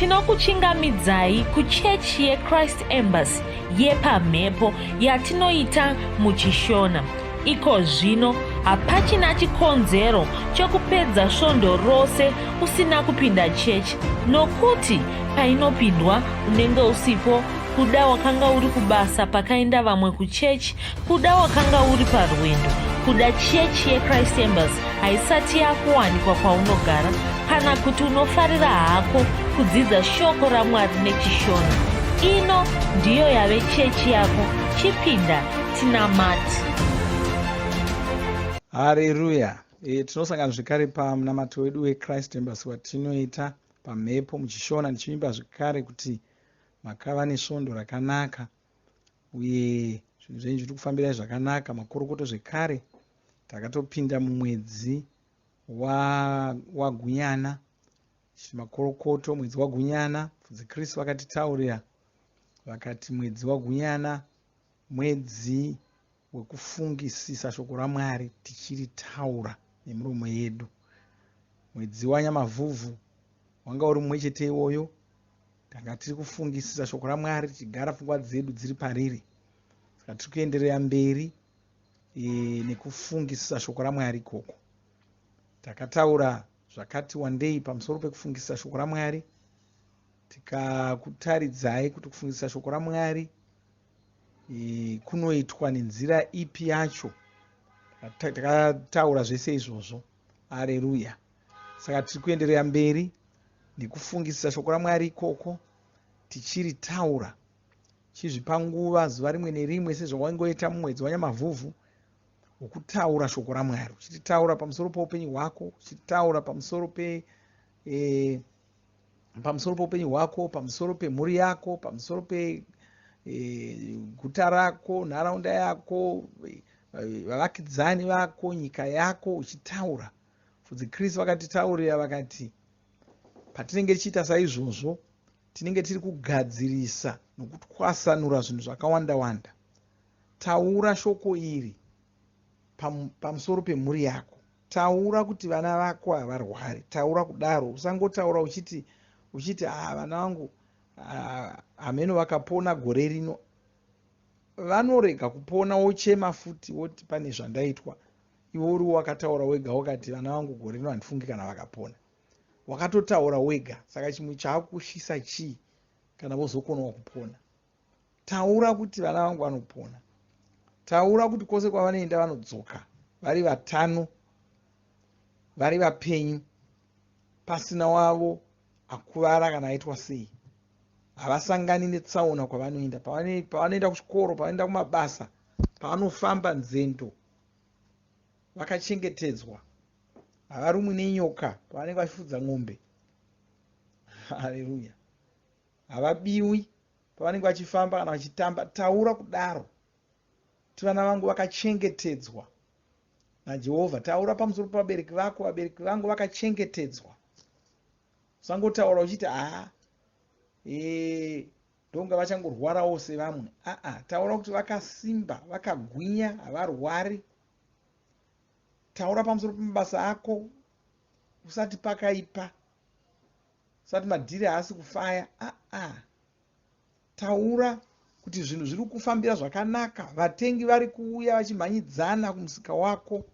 Tinokuchingamidzai kuchechi yeChrist Embassy yepamhepo yatinoita muchiShona. Iko zvino hapachina chikonzero chokupedza svondo rose usina kupinda chechi nokuti painopindwa unenge usipo kuda wakanga uri kubasa pakaenda vamwe kuchechi kuda wakanga uri parwendo kuda chechi yechrist embassy haisati yakuwanikwa kwaunogara kana kuti unofarira hako kudzidza shoko ramwari nechishona ino ndiyo yave chechi yako chipinda tinamati Hareruya. E, tinosangana zvekare pamunamato wedu weChrist Embassy watinoita pamhepo muchishona ndichivimba zvekare kuti makava nesvondo rakanaka uye zvinhu zvenyu zviri kufambirai zvakanaka makorokoto zvekare takatopinda mumwedzi wagunyana wa makorokoto mwedzi wagunyana mfudzi kristu vakatitaurira vakati mwedzi wagunyana mwedzi wekufungisisa shoko raMwari tichiritaura nemiromo yedu. Mwedzi waNyamavhuvhu wanga uri mumwe chete iwoyo, tanga tiri kufungisisa shoko raMwari tichigara pfungwa dzedu dziri pariri. Saka tiri kuenderera mberi e, nekufungisisa shoko raMwari ikoko. Takataura zvakati wandei pamusoro pekufungisisa shoko raMwari, tikakutaridzai kuti kufungisisa shoko raMwari e, kunoitwa nenzira ipi yacho takataura zvese izvozvo areruya saka tiri kuenderera mberi nekufungisisa shoko ramwari ikoko tichiritaura chizvipa nguva zuva rimwe nerimwe sezvawaingoita mumwedzi wanyamavhuvhu wokutaura shoko ramwari uchititaura pamusoro poupenyu hwako uchitaura pamusoro pe e, pamusoro poupenyu hwako pamusoro pemhuri yako pamusoro peguta e, rako nharaunda yako e, vavakidzani vako nyika yako uchitaura fudzi kristu vakatitaurira vakati patinenge tichiita saizvozvo tinenge tiri kugadzirisa nokutwasanura zvinhu zvakawanda wanda taura shoko iri pamusoro pemhuri yako Taura kuti vana vako havarwari. Taura kudaro. Usangotaura uchiti uchiti ah vana vangu ah, hameno vakapona gore rino. Vanorega kupona wochema futi woti pane zvandaitwa. Iwe uri wakataura wega wakati vana vangu gore rino handifungi kana vakapona. Wakatotaura wega. Saka chimwe chaakushisa chii kana vozokonawo kupona? Taura kuti vana vangu vanopona. Taura kuti kwose kwavanoenda vanodzoka vari vatano, vari vapenyu, pasina wavo akuvara kana aitwa sei. Havasangani netsaona kwavanoenda, pavanoenda kuchikoro, pavanoenda kumabasa, pavanofamba nzendo, vakachengetedzwa. Havarumwi nenyoka pavanenge vachifudza n'ombe. Haleluya. Havabiwi pavanenge vachifamba kana vachitamba. Taura kudaro kuti vana vangu vakachengetedzwa naJehovha. Taura pamusoro pevabereki vako, vabereki vangu vakachengetedzwa. Usangotaura uchiti haa e, ndonga vachangorwarawo sevamwe. Aa, taura kuti vakasimba, vakagwinya, havarwari. Taura pamusoro pemabasa ako, usati pakaipa. Usati madhiri haasi kufaya aa. Taura kuti zvinhu zviri kufambira zvakanaka, vatengi vari kuuya vachimhanyidzana kumusika wako,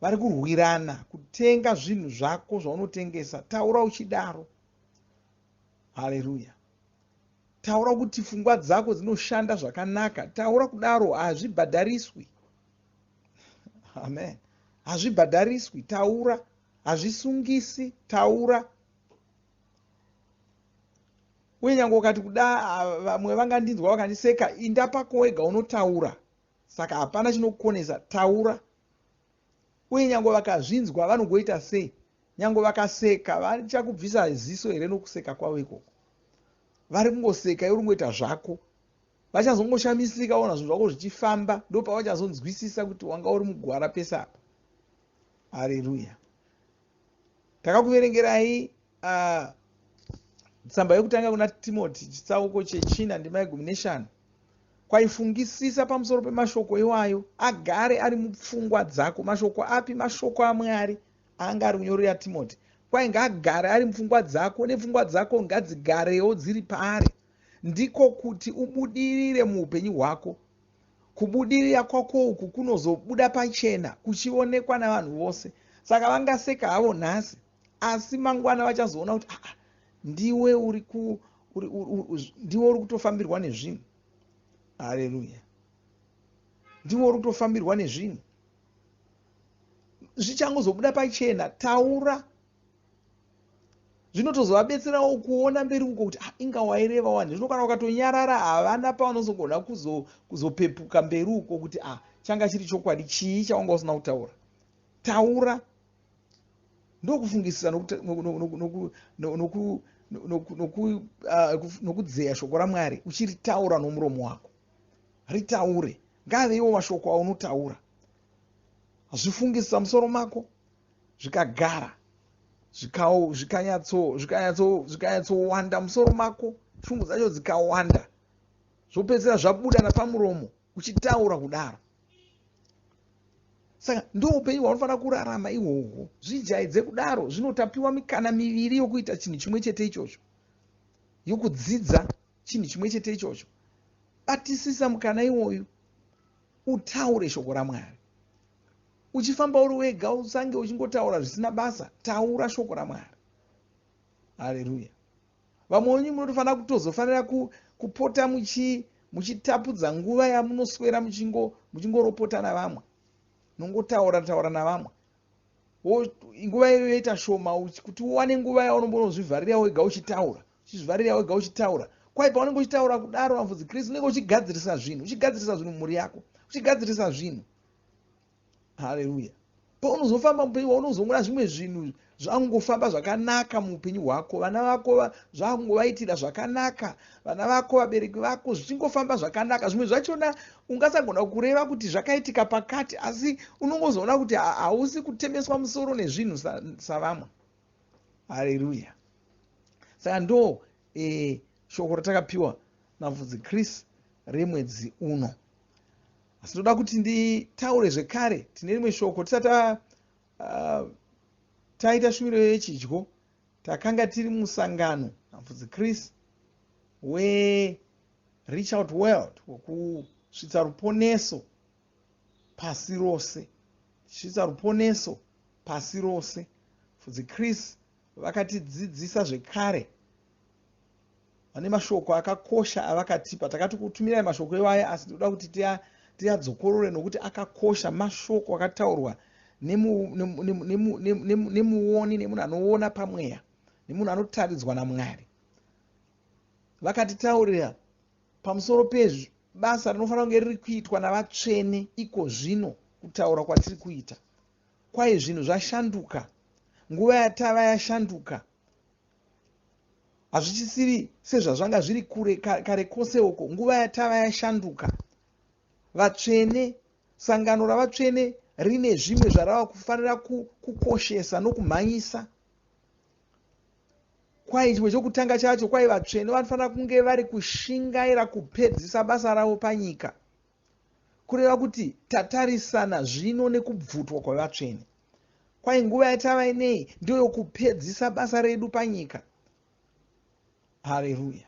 vari kurwirana kutenga zvinhu zvako zvaunotengesa. Taura uchidaro. Haleluya. Taura kuti pfungwa dzako dzinoshanda zvakanaka. Taura kudaro, hazvibhadhariswi. Amen. Hazvibhadhariswi. Taura. Hazvisungisi. Taura. Uye nyange ukati kuda vamwe vangandinzwa vakandiseka, inda pako wega unotaura. Saka hapana chinokukonesa. Taura. Uye nyange vakazvinzwa vanogoita sei? Nyange vakaseka vachakubvisa ziso here nokuseka kwavo ikoko? Vari kungoseka iwe uri kungoita zvako. Vachazongoshamisika ona zvinhu zvako zvichifamba ndopavachazonzwisisa kuti wanga uri mugwara pese apa. Hareruya. Takakuverengerai uh, tsamba yekutanga kuna Timoti chitsauko chechina ndima yegumi neshanu. Kwaifungisisa pamusoro pemashoko iwayo agare ari mupfungwa dzako. Mashoko api? Mashoko aMwari anga ari kunyorera Timoti. Kwai ngaagare ari mupfungwa dzako, nepfungwa dzako ngadzigarewo dziri paari. Ndiko kuti ubudirire muupenyu hwako. Kubudirira kwako uku kunozobuda pachena kuchionekwa navanhu vose. Saka vangaseka havo nhasi, asi mangwana vachazoona kuti aa, ndiwe uri ku, uri, uri, ndiwe uri kutofambirwa nezvinhu. Haleluya. Ndiwe uri kutofambirwa nezvinhu. Zvichangozobuda pachena. Taura. Zvinotozovabetserawo kuona mberi uko kuti ah, inga waireva wani. Zvino kana ukatonyarara havana pavanozogona kuzopepuka mberi uko kuti ah, changa chiri chokwadi chii chawanga usina kutaura. Taura. Ndokufungisisa nokudzeya shoko raMwari uchiritaura nomuromo wako. Ritaure. Ngaave iwo mashoko aunotaura. Zvifungisisa musoro mako zvikagara zvikanyatsowanda musoro mako, shungu dzacho dzikawanda, zvopedzisira zvabuda napamuromo uchitaura kudaro. Saka ndo upenyu hwaunofanira kurarama ihwohwo. Zvijaidze kudaro. Zvino tapiwa mikana miviri yokuita chinhu chimwe chete ichocho, yokudzidza chinhu chimwe chete ichocho. Batisisa mukana iwoyu utaure shoko raMwari. Uchifamba uri wega usange uchingotaura zvisina basa. Taura shoko raMwari. Haleluya. Vamwe venyu munotofanira kutozofanira kupota muchitapudza nguva yamunoswera muchingoropota navamwe. Nongotaura taura navamwe. Nguva iyoyo yoita shoma kuti uwane nguva yaunombonozvivharira wega uchitaura. Uchizvivharira wega uchitaura. Kwai paunenge uchitaura kudaro vamfudzi Kristu unenge uchigadzirisa zvinhu, uchigadzirisa zvinhu mumhuri yako, uchigadzirisa zvinhu. Haleluya. Paunozofamba mupenyu waunozongona zvimwe zvinhu zvangofamba zvakanaka muupenyu hwako, vana vako zvakungovaitira zvakanaka, vana vako, vabereki vako, zvichingofamba zvakanaka. Zvimwe zvachona ungasagona kureva kuti zvakaitika pakati, asi unongozoona kuti hausi kutemeswa musoro nezvinhu savamwe. Haleluya. Saka ndo shoko ratakapiwa naMufudzi Chris remwedzi uno. Asi ndoda kuti nditaure zvekare, tine rimwe shoko tisati taita shumiro yechidyo. Takanga tiri musangano naMufudzi Chris we Reach Out World, wokusvitsa ruponeso pasi rose. Tichisvitsa ruponeso pasi rose. Mufudzi Chris vakatidzidzisa zvekare vane mashoko akakosha avakatipa. Takati kutumirai mashoko iwaya, asi tinoda kuti tiyadzokorore nokuti akakosha. Mashoko akataurwa nemuoni, nemunhu anoona pamweya, nemunhu anotaridzwa naMwari. Vakatitaurira pamusoro pebasa rinofanira kunge riri kuitwa navatsvene iko zvino, kutaura kwatiri kuita. Kwai zvinhu zvashanduka, nguva yatava yashanduka. Hazvichisiri sezvazvanga zviri kure kare kose uko. Nguva yatava yashanduka. Vatsvene, sangano ravatsvene rine zvimwe zvarava kufanira kukoshesa nokumhanyisa. Kwai chimwe chokutanga chacho, kwai vatsvene vanofanira kunge vari kushingaira kupedzisa basa ravo panyika. Kureva kuti tatarisana zvino nekubvutwa kwevatsvene. Kwai nguva yatava inei ndiyo yokupedzisa basa redu panyika. Haleluya.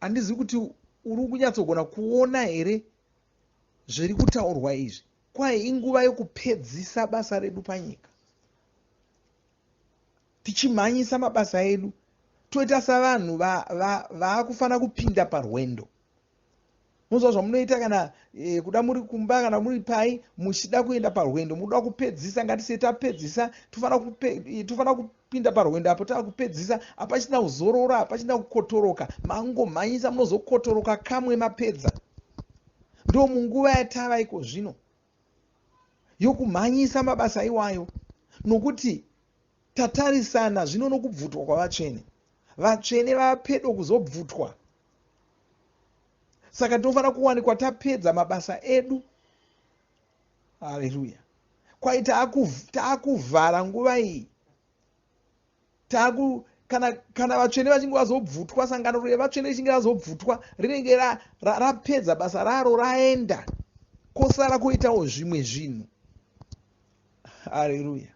Handizivi kuti uri kunyatsogona kuona here zviri kutaurwa izvi. Kwai inguva yokupedzisa basa redu panyika. Tichimhanyisa mabasa edu, toita savanhu vaakufanira kupinda parwendo. Munozwa zvamunoita kana kuda muri kumba kana muri pai muchida kuenda parwendo, munoda kupedzisa, ngatise tapedzisa, tofanira kupinda parwendo apo tava kupedzisa, hapachina kuzorora, hapachina kukotoroka, mangomhanyisa, munozokotoroka kamwe mapedza. Ndo munguva yatava iko zvino yokumhanyisa mabasa iwayo, nokuti tatarisana zvino nokubvutwa kwavatsvene. Vatsvene vava pedo kuzobvutwa. Saka tinofanira kuwanikwa tapedza mabasa edu. Haleluya. Kwai taakuvhara nguva iyi. Kana vatsvene vachinge vazobvutwa, sangano revatsvene richinge razobvutwa, rinenge rapedza basa raro, raenda. Kosara koitawo zvimwe zvinhu. Haleluya.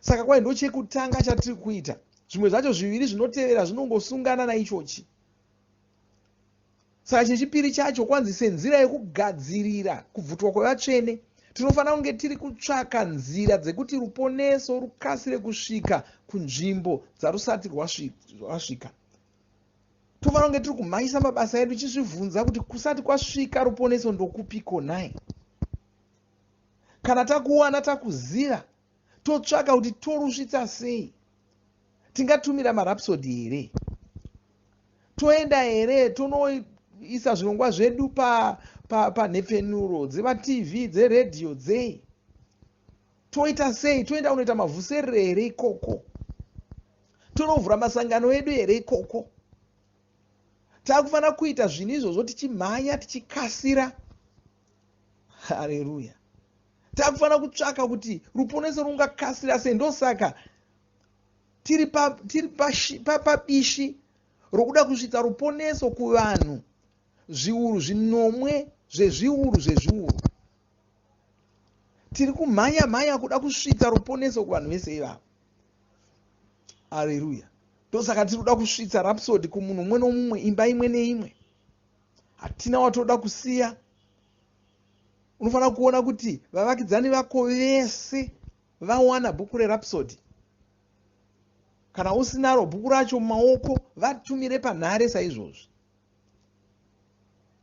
Saka kwai ndochekutanga chatiri kuita. Zvimwe zvacho zviviri zvinotevera zvinongosungana naichochi. Saka chechipiri chacho kwanzi senzira yekugadzirira kubvutwa kwevatsvene, tinofanira kunge tiri kutsvaka nzira dzekuti ruponeso rukasire kusvika kunzvimbo dzarusati rwasvika. Tofanira kunge tiri kumhanyisa mabasa edu tichizvibvunza kuti kusati kwasvika ruponeso ndokupiko nhai? Kana takuwana takuziva, totsvaka kuti torusvitsa sei? Tingatumira marhapsody here? Toenda here tonoisa zvirongwa zvedu panhepfenuro pa, pa dzematv dzeredhiyo dzei? Toita sei? Toenda kunoita mavhuserere here ikoko? Tonovhura masangano edu here ikoko? Takufanira kuita zvinhu izvozvo tichimhanya tichikasira. Hareruya. Takufanira kutsvaka kuti ruponeso rungakasira sei. Ndosaka tiri pabishi pa, pa, pa rokuda kusvitsa ruponeso kuvanhu zviuru zvinomwe zvezviuru zvezviuru. Tiri kumhanya mhanya kuda kusvitsa ruponeso kuvanhu vese ivavo. Areruya. Ndosaka tiri kuda kusvitsa Rhapsody kumunhu umwe nomumwe, imba imwe neimwe. Hatina watoda kusiya. Unofanira kuona kuti vavakidzani vako vese vawana bhuku reRhapsody. Kana usinaro bhuku racho mumaoko, vatumire panhare saizvozvi.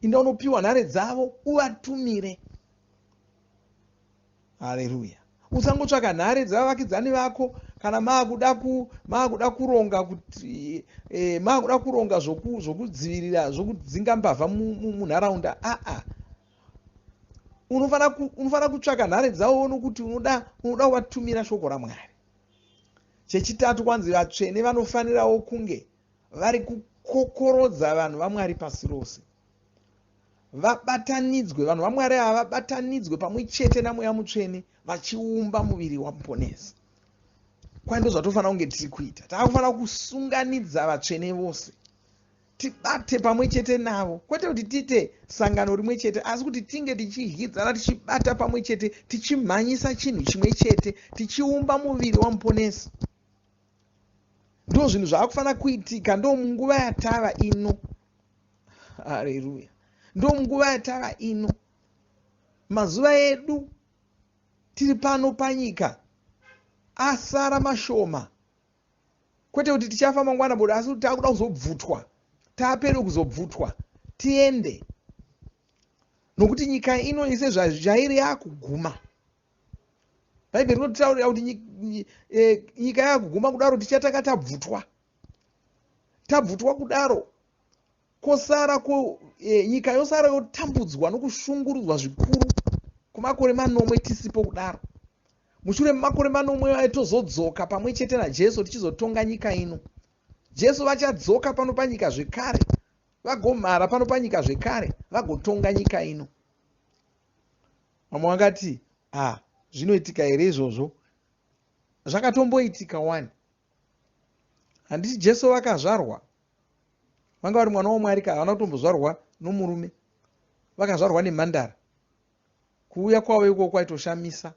Inda unopiwa nhare dzavo uvatumire. Haleluya. Usangotsvaka nhare dzavavakidzani vako kana maakuda ku maakuda kuronga kuti e, maakuda kuronga zvoku zvokudzivirira zvokudzinga mbavha munharaunda aa unofanira unofanira kutsvaka nhare dzavo nokuti unoda unoda kuvatumira shoko raMwari. Chechitatu kwanzi vatsvene vanofanirawo kunge vari kukokorodza vanhu vaMwari pasi rose. Vabatanidzwe, vanhu vaMwari ava vabatanidzwe pamwe chete naMweya Mutsvene vachiumba muviri waMuponesi. Kwai ndozvatofanira kunge tiri kuita. Taakufanira kusunganidza vatsvene vose. Tibate pamwe chete navo. Kwete kuti tiite sangano rimwe chete, asi kuti tinge tichidyidzana, tichibata pamwe chete, tichimhanyisa chinhu chimwe chete, tichiumba muviri waMuponesi. Ndozvinhu zvaakufanira kuitika, ndomunguva yatava ino. Hareruya. Ndomunguva yatava ino. Mazuva edu tiri pano panyika asara mashoma. Kwete kuti tichafa mangwana bodo, asi kuti takuda kuzobvutwa. Tapedo kuzobvutwa. Tiende. Nokuti nyika ino ise zvairi yakuguma. Bhaibheri rinotitaurira kuti e, nyika yakuguma kudaro tichatanga tabvutwa. Tabvutwa kudaro kosara ko e, nyika yosara yotambudzwa nokushungurudzwa zvikuru kwemakore manomwe tisipo kudaro. Mushure memakore manomwe ayo tozodzoka pamwe chete naJesu tichizotonga nyika ino. Jesu vachadzoka pano panyika zvekare, vagomhara pano panyika zvekare, vagotonga nyika ino. Vamwe vangati, ah, zvinoitika here izvozvo? Zvakatomboitika wani. Handiti Jesu vakazvarwa vanga vari mwana waMwari ka, havana kutombozvarwa nomurume, vakazvarwa nemhandara. Kuuya kwavo ikoko kwaitoshamisa,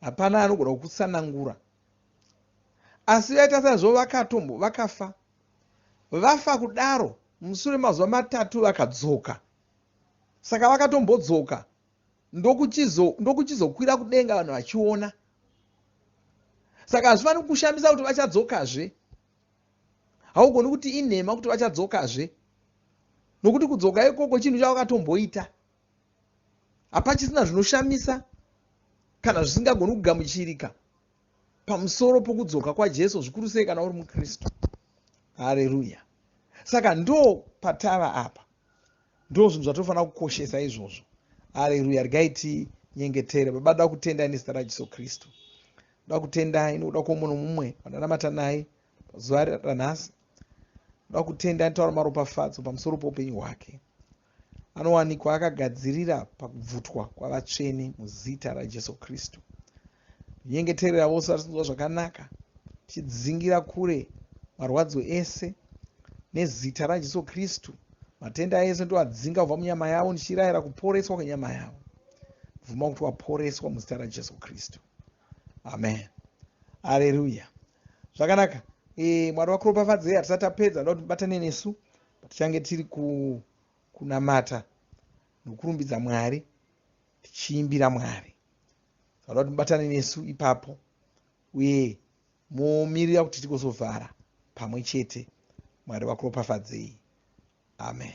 hapana anogona kukutsanangura. Asi vaita saizvo vakatombo vakafa, vafa kudaro, mushure mazuva matatu vakadzoka. Saka vakatombodzoka ndokuchizokwira kudenga vanhu vachiona. Saka hazvifaniri kushamisa kuti vachadzokazve. Haugoni kuti inhema kuti vachadzokazve, nokuti kudzoka ikoko chinhu chavakatomboita. Hapachisina zvinoshamisa kana zvisingagoni kugamuchirika pamusoro pokudzoka kwaJesu, zvikuru sei kana uri muKristu. Hareruya. Saka ndo patava apa. Ndo zvinhu zvatofanira kukoshesa izvozvo. Hareruya. Regai tinyengetere. Baba, ndoda kutendai nezita raJesu Kristu. Ndoda kutendai nokuda kwomumwe nomumwe wandanamata naye pazuva ranhasi. Ndoda kutendai nditaura maropafadzo pamusoro poupenyu hwake. Anowanikwa akagadzirira pakubvutwa kwavatsvene muzita raJesu Kristu. Ndinyengeterera vose vari kunzwa zvakanaka, tichidzingira kure marwadzo ese nezita raJesu Kristu. Matenda ese ndoadzinga kubva munyama yavo, ndichirayira kuporeswa kwenyama yavo. Bvuma kuti waporeswa muzita raJesu Kristu. Amen. Hareruya. Zvakanaka. E, Mwari vakuropafadzei. Hatisati tapedza, ndoda kuti mubatane nesu patichange tiri ku, kunamata nokurumbidza Mwari tichiimbira Mwari. Zvanoda kuti mubatane nesu ipapo uye momirira kuti tigozovhara pamwe chete. Mwari vakuropafadzei. Amen.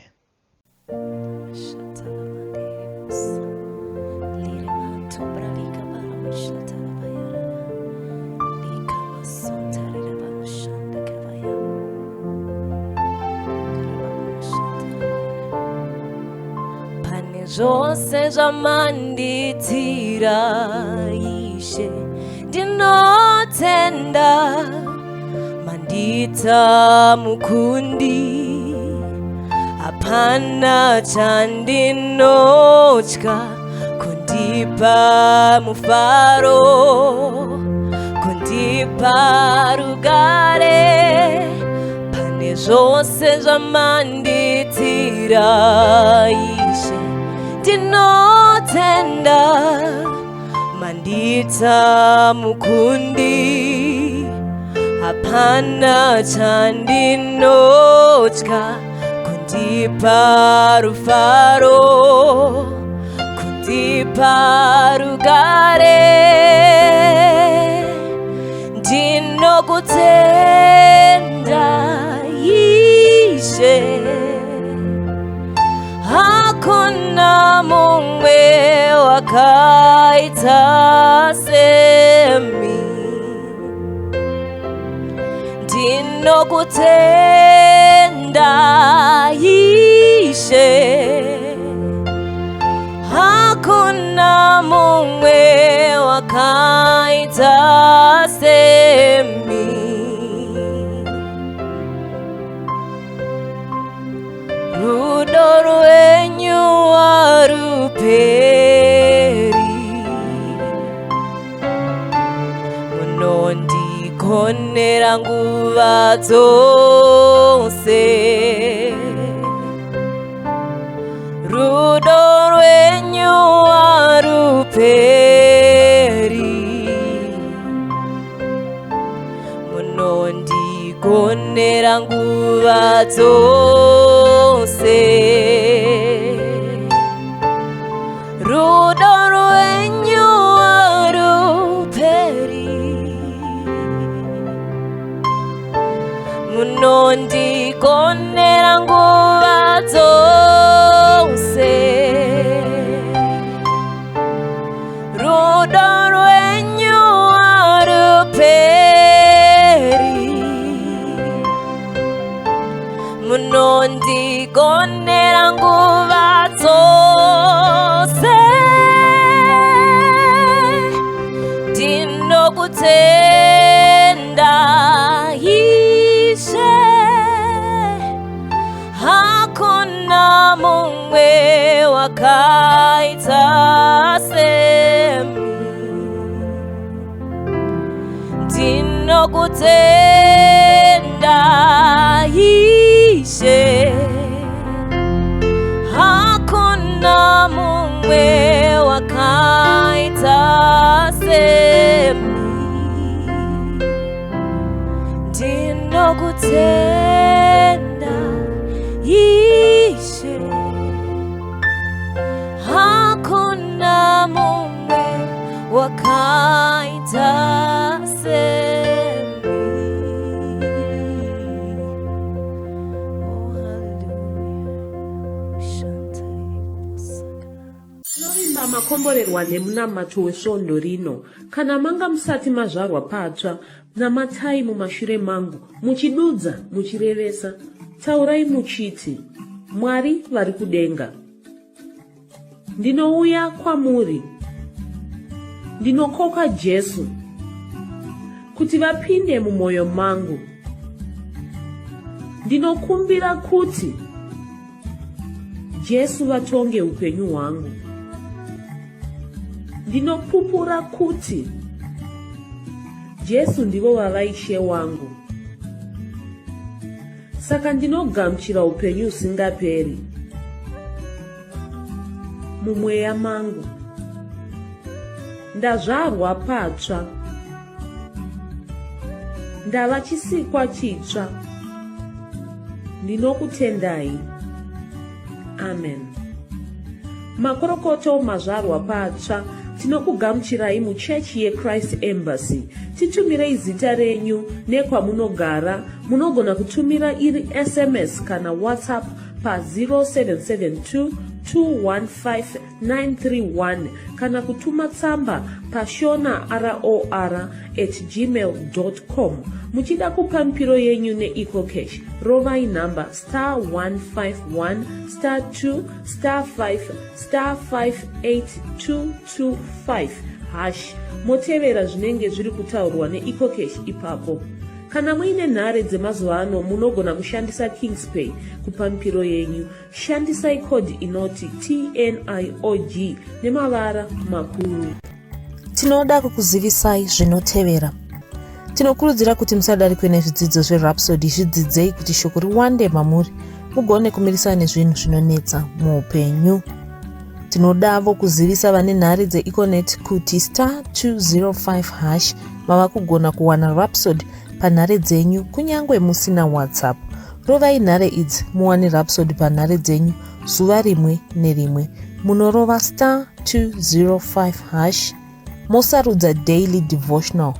Pane zvose zvamandiitira Ishe, ndinotenda. Mandiita mukundi, hapana chandinotya. Kundipa mufaro, kundipa rugare. Pane zvose zvamandiitira Ishe, ndinotenda. Mandiita mukundi, hapana chandinotya. Kundipa rufaro, kundipa rugare. Ndinokutenda Ishe, hakuna mumwe wakaita semi. Ndinokutenda Ishe, hakuna mumwe wakaita semi. Rudo rwenyu haruperi, munondigonera nguva dzose. Rudo rwenyu haruperi, munondigonera nguva dzose. Rudo rwenyu haruperi, munondigonera nguva dzose. Rudo rwenyu haruperi, munondigonera nguva dzose. Ndinokutenda Ishe, hakuna mumwe wakaita semi. Ndinokutenda Ishe, hakuna mumwe wakaita semi. Ndinokutenda Ishe, hakuna mumwe wakaita semi. Oh, hallelujah. Shantari. Tinovimba makomborerwa nemunamato wesvondo rino. Kana manga musati mazvarwa patsva, namatai mumashure mangu, muchidudza, muchirevesa. Taurai muchiti, Mwari vari kudenga, ndinouya kwamuri. Ndinokoka Jesu kuti vapinde mumwoyo mangu. Ndinokumbira kuti Jesu vatonge upenyu hwangu. Ndinopupura kuti Jesu ndivo vava Ishe wangu. Saka ndinogamuchira upenyu husingaperi mumweya mangu. Ndazvarwa patsva. Ndava chisikwa chitsva. Ndinokutendai. Amen. Makorokoto mazvarwa patsva tinokugamuchirai muchechi yeChrist Embassy. Titumirei zita renyu nekwamunogara. Munogona kutumira iri SMS kana WhatsApp pa 0772 215 931 kana kutuma tsamba pashona ror at gmail com. Muchida kupa mipiro yenyu neEcoCash, rovai nhamba star 151 star 2 star 5 star 58225 hash motevera zvinenge zviri kutaurwa neEcoCash ipapo. Kana muine nhare dzemazuva ano munogona kushandisa Kingspay kupa mipiro yenyu. Shandisai code inoti TNIOG nemavara makuru. Tinoda kukuzivisai zvinotevera. Tinokurudzira kuti musadarikwe nezvidzidzo zveRhapsody, zvidzidzei kuti shoko riwande mamuri mugone kumirisana nezvinhu zvinonetsa muupenyu. Tinodavo kuzivisa vane nhare dzeEconet kuti star 205 hash mava kugona kuwana Rhapsody panhare dzenyu kunyange musina WhatsApp. Rovai nhare idzi muwane Rhapsody panhare dzenyu zuva rimwe nerimwe. Munorova star 205 hash mosarudza daily devotional.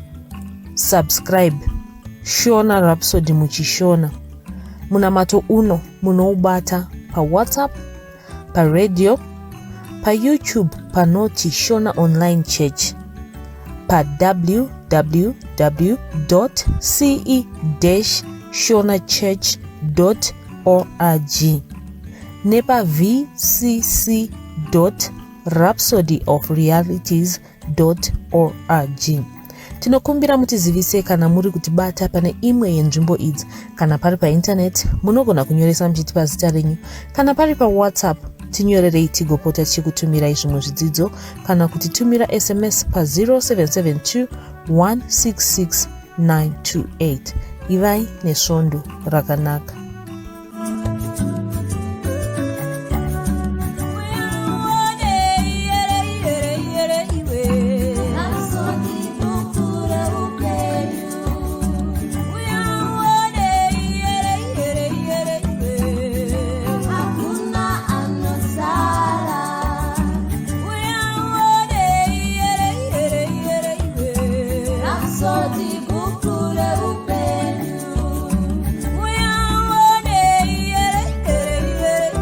Subscribe Shona Rhapsody muchishona. Munamato uno munoubata paWhatsApp, paradio, paYouTube panoti Shona Online Church, pa www.ce-shonachurch.org nepa vcc.rhapsodyofrealities org. Tinokumbira mutizivise kana muri kutibata pane imwe yenzvimbo idzi. Kana pari paintaneti, munogona kunyoresa muchitipa zita renyu. Kana pari paWhatsApp, tinyorerei tigopota tichikutumirai zvimwe zvidzidzo kana kutitumira SMS pa 0772 166 928. Ivai nesvondo rakanaka.